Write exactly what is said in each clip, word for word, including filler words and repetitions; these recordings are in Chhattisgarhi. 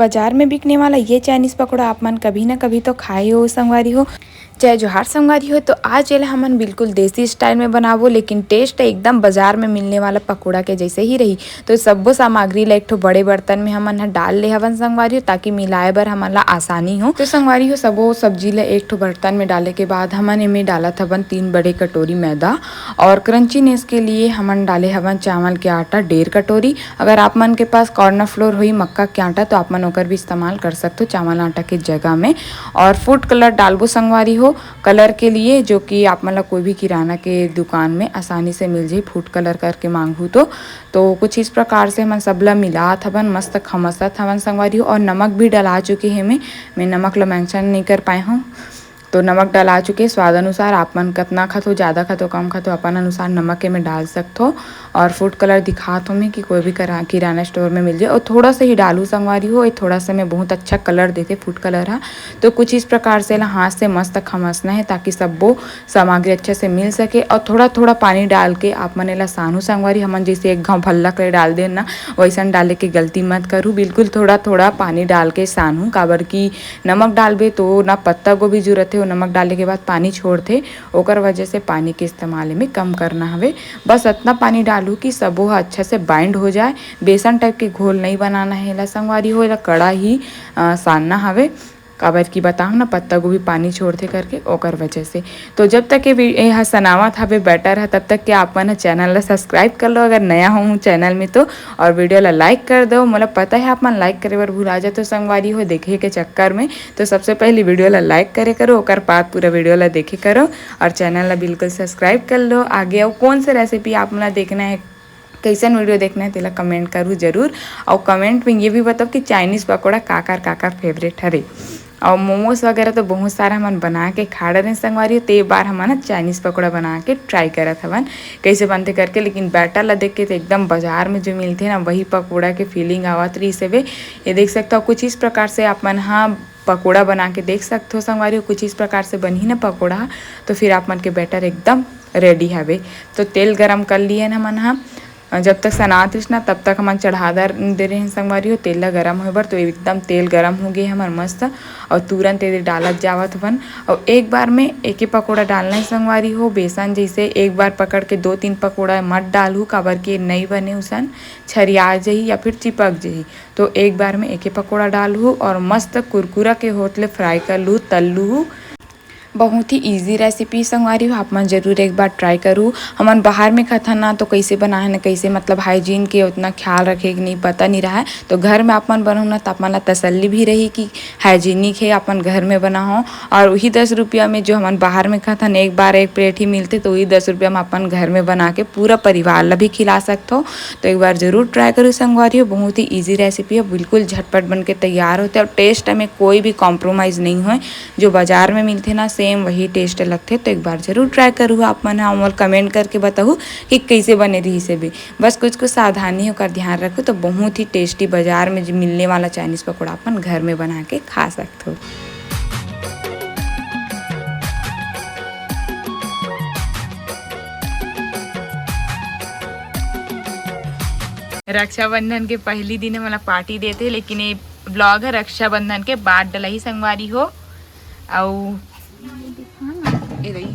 बाजार में बिकने वाला ये चाइनीज पकौड़ा आप मन कभी ना कभी तो खाए हो संगवारी हो। जय जोहार संगवारी हो। तो आज एला हमन बिल्कुल देसी स्टाइल में बनाबो, लेकिन टेस्ट एकदम बाजार में मिलने वाला पकौड़ा के जैसे ही रही। तो सब्बो सामग्री ला एक ठो बड़े बर्तन में हमन ह डाल ले हवन संगवारी हो, ताकि मिलाए बर हमन ला आसानी हो। तो संगवारी हो, सबो सब्जी ला एक ठो बर्तन में डाले के बाद हमन एमे डालत हवन तीन बड़े कटोरी मैदा और क्रंचीनेस के लिए हमन डाले हवन चावल के आटा डेढ़ कटोरी। अगर आप मन के पास कॉर्न फ्लोर होई, मक्का के आटा, तो आप मन ओकर भी इस्तेमाल कर सकते हो चावल आटा के जगह में। और फूड कलर डालबो संगवारी हो कलर के लिए, जो कि आप मन ला कोई भी किराना के दुकान में आसानी से मिल जाही। फूड कलर करके मांगहू तो तो कुछ इस प्रकार से हमन सबला मिलात हवन, मस्त खमसत हवन संगवारी हो। और नमक भी डला चुके हे मैं, मैं नमक ला मेंशन नहीं कर पाए हूँ। तो नमक डला चुके, स्वाद अनुसार आप मन कतना खाथो, ज़्यादा खाथो, कम खाथो, अपन अनुसार नमक एमे डाल सकथो। और फूड कलर दिखात हो मैं कि कोई भी करा-, किराना स्टोर में मिल जाए। और थोड़ा सा ही डालू संगवारी हो, ये थोड़ा सा में बहुत अच्छा कलर देथे फूड कलर हा। तो कुछ इस प्रकार से ला हाथ से मस्त खमसना है, ताकि सब्बो सामग्री अच्छे से मिल सके। और थोड़ा थोड़ा पानी डाल के आप मन एला सानू संगवारी, हमन जैसे एक घाव भल्ला करे डाल देन ना, वैसन डाले के गलती मत करू। बिल्कुल थोड़ा थोड़ा पानी डाल के सानू, काबर कि नमक डालबे तो ना पत्ता गोभी जुरत है, वो नमक डाले के बाद पानी छोड़थे, ओकर वजह से पानी के इस्तेमाल में कम करना हवे। बस इतना पानी डालू कि सबो ह अच्छा से बाइंड हो जाए। बेसन टाइप के घोल नहीं बनाना है एला संगवारी हो, एला कड़ा ही अ, सानना हवे। काबर कि बताहूँ ना, पत्ता गोभी पानी छोड़थे करके, ओकर वजह से। तो जब तक ये वी-, ये ह सनावत हवे बैटर ह, तब तक के आप मन ह चैनल ला सब्सक्राइब कर लो, अगर नया हो चैनल में तो, और वीडियो ला लाइक कर दो। मोला पता है आप मन लाइक करे बर भुला जातो संगवारी हो देखे के चक्कर में, तो सबसे पहले वीडियो ला लाइक करे करो, ओकर बाद पूरा वीडियो ला देखे करो और चैनल ला बिल्कुल सब्सक्राइब कर लो। आगे अउ कौन से रेसिपी आप मन ला देखना है, कैसन वीडियो देखना है, तेला कमेंट करू जरूर। और कमेंट में ये भी बताओ कि चाइनीज पकौड़ा काकर काकर फेवरेट हरे। और मोमोज वगैरह तो बहुत सारा हमन बना के खा डरे संगवारी हो, ते बार हमन ह चाइनीज पकौड़ा बना के ट्राई करत हवन कैसे बनथे करके। लेकिन बैटर ला देख के तो एकदम बाजार में जो मिलथे ना, वही पकौड़ा के फीलिंग आवत रहिस हवे। ये देख सकते हो, कुछ इस प्रकार से आप मन ह पकौड़ा बना के देख सकते हो संगवारी हो। कुछ इस प्रकार से बनही ना पकौड़ा, तो फिर आप मन के बैटर एकदम रेडी हवे। तो तेल गरम कर लिए हमन ह। जब तक सनात रिस ना, तब तक हमन चढ़ा दर दे रहे हैं संगवारी हो तेल ला गरम होए बर। तो एकदम तेल गरम हो गए हमर मस्त, और तुरंत एदे डालत जावत हवन। और एक बार में एके पकौड़ा डालना है संगवारी हो। बेसन जैसे एक बार पकड़ के दो तीन पकौड़ा मत डालहू, काबर के नहीं बने उसन, छरिया जही या फिर चिपक जही। तो एक बार में एके पकौड़ा डालहू और मस्त कुरकुरा के होत ले फ्राई कर लू, तल लू। बहुत ही ईजी रेसिपी संगवारी हो, आप मन जरूर एक बार ट्राई करू। हमन बाहर में खाथन ना, तो कैसे बनाए ना, कैसे मतलब हाइजीन के उतना ख्याल रखे के नहीं, पता नहीं रहा है। तो घर में आप मन बनहू ना, तो आप मन ला तसल्ली भी रही कि हाइजीनिक है, अपन घर में बना हो। और वही दस रुपया में जो हमन बाहर में खाथन, एक बार एक प्लेट ही मिलथे, तो वही दस रुपया में अपन घर में बना के पूरा परिवार ला भी खिला सकथो। तो एक बार जरूर ट्राई करू संगवारी हो, बहुत ही ईजी रेसिपी है, बिल्कुल झटपट बन के तैयार होथे और टेस्ट में कोई भी कॉम्प्रोमाइज़ नहीं होए। जो बाजार में मिलथे ना, सेम वही टेस्ट लगथे। तो एक बार जरूर ट्राई करू आप मन ह, और कमेंट करके बताहू कि कैसे बने रहिस हे बे। बस कुछ कुछ सावधानी ओकर ध्यान रखू, तो बहुत ही टेस्टी बाजार में जो मिलने वाला चाइनीज पकौड़ा अपन घर में बना के खा सकथो। रक्षाबंधन के पहली दिन मोला पार्टी देथे, लेकिन ये ब्लॉग है रक्षाबंधन के बाद डलही संगवारी हो। अउ ये रही,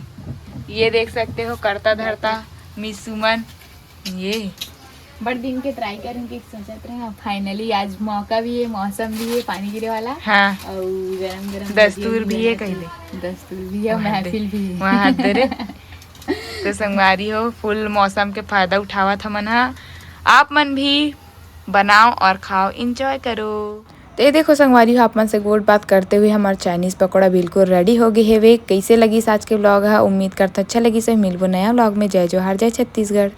ये देख सकते हो करता धरता मिस सुमन, ये बड़ दिन के ट्राई करें कि सोचत रहे, फाइनली आज मौका भी है, मौसम भी है पानी गिरे वाला। हाँ। अउ गरम गरम दस्तूर भजिया भी है, भी है। कहिले। दस्तूर भी है, वहाँ दे, महफिल भी है। वहाँ दे रे। तो संगवारी हो, फुल मौसम के फायदा उठावत हमन हा। आप मन भी बनाओ और खाओ, एंजॉय करो। तो ये देखो संगवारी हो, आप मन से गोठ बात करते हुए हमार चाइनीज पकौड़ा बिल्कुल रेडी हो गए हेवे। कैसे लगिस आज के व्लॉग हा? उम्मीद करता अच्छा लगिस हे। मिलबो नया व्लॉग में। जय जोहार, जय छत्तीसगढ़।